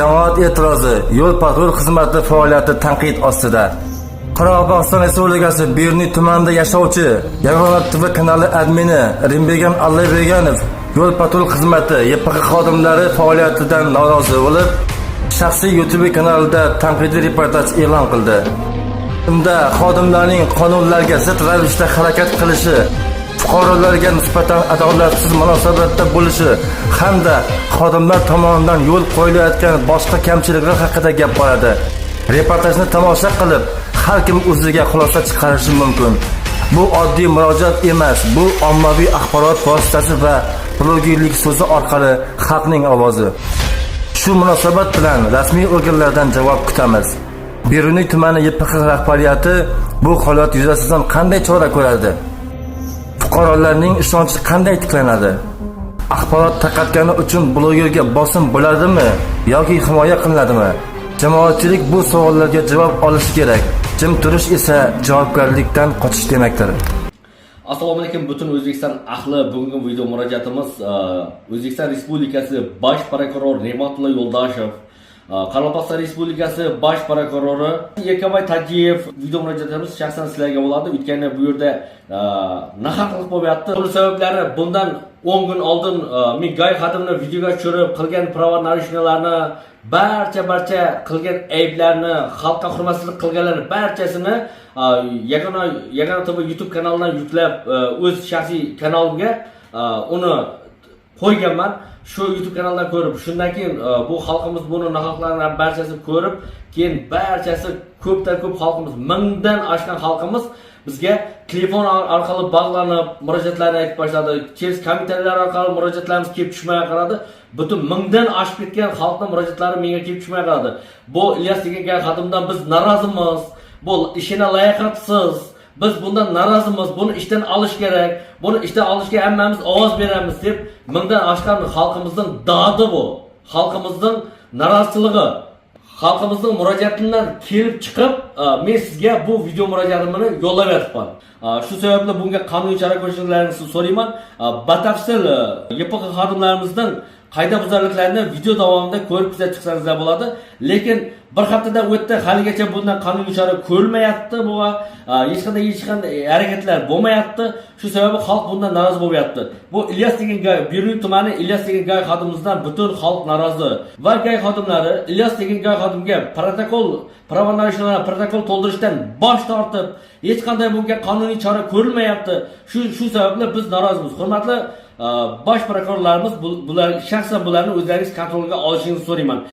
Jamoat e'tirozi: yo'l patrul xizmati faoliyati tanqid ostida. Qoraqalpog'iston Respublikasi Beruniy tumanida yashovchi Yagona TV kanali admini Rimbergan Allayberganov yo'l patrul xizmati YPX xodimlari faoliyatidan norozi bo'lib, shaxsiy YouTube kanalida tanqidiy reportaj e'lon qildi. Unda xodimlarning qonunlarga zid ravishda harakat qilishi, fuqarolarga nisbatan adolatsiz munosabatda bo'lishi hamda xodimlar tomonidan yo'l qo'yilayotgan boshqa kamchiliklar haqida gap boradi. Reportajni tomosha qilib, har kim o'ziga xulosa chiqarishi mumkin. Bu oddiy murojaat emas, bu ommaviy axborot vositasi va blogerlik so'zi orqali xalqning ovozi. Shu munosabat bilan rasmiy organlardan javob kutamiz. Beruniy tumani YPX rahbariyati bu holat yuzasidan qanday chora ko'radi? Fuqarolarning ishonchi qanday tiklanadi? Axborot tarqatgani uchun blogerga bosim bo'ladimi yoki himoya qilinadimi? Jamoatchilik bu savollarga javob olishi kerak. Jim turish esa javobgarlikdan qochish demakdir. Assalomu alaykum, butun O'zbekiston ahli. Bugungi video murojaatimiz O'zbekiston Respublikasi Bosh prokurori Ne'matullo Yo'ldoshev, Qoraqalpog'iston Respublikasi Bosh prokurori Erkinboy Tajiyev. Video murojaatimiz shaxsan sizlarga bo'ladi, o'ytkani bu yerda nohaqlik bo'lyapti. Buni sabablari, bundan 10 kun oldin men ГАИ xodimni videoga tushirib qilgan правонарушения larni, barcha qilgan ayblarni, xalqqa hurmatsizlik qilganlarni barchasini Yagona TV YouTube kanalidan yuklab, o'z shaxsiy kanalimga uni qo'yganman. Shu YouTube kanaldan ko'rib, shundan keyin bu xalqimiz buni nohaqlarni barchasini ko'rib, keyin barchasi, ko'pdan ko'p xalqimiz, 1000dan oshgan xalqimiz bizga telefon orqali bog'lanib, murojaatlarni aytib boshladi. Через kommentariyalar orqali murojaatlarimiz kelib tushmay qoladi. Butun 1000dan oshib ketgan xalqning murojaatlari menga kelib tushmay qoladi. Bu Ilyos degan xodimdan biz norozimiz, bu ishini layoqatsiz, biz bundan norozimiz, buni ishdan olish kerak, buni ishdan olishga hammamiz ovoz beramiz deb 1000dan oshgan xalqimizning dodi, bu xalqimizning noroziligi, xalqimizning murojaatidan kelib chiqib, men sizga bu video murojaatimni yo'llab yotibman. Shu sababli bunga qonuniy chora ko'rishingizni so'rayman. Batafsil YPX xodimlarimizdan qoidabuzarliklarni video davomida ko'rib, kuzatib chiqsangizlar bo'ladi. Lekin bir haftadan o'tdi, haligacha bundan qonuniy chora ko'rilmayapti, bu hech qanday harakatlar bo'lmayapti. Shu sababli xalq bundan norozi bo'lyapti. Bu Ilyos degan ГАИ, Beruniy tumani Ilyos degan ГАИ xodimimizdan butun xalq norozi va ГАИ xodimlari Ilyos degan ГАИ xodimga protokol, правонарушения protokol to'ldirishdan bosh tortib, hech qanday bunga qonuniy chora ko'rilmayapti. Shu sababli biz norozimiz. Hurmatli bosh prokurorlarimiz, bular shaxsan bularni o'zlaringiz kontrolga olishingizni so'rayman.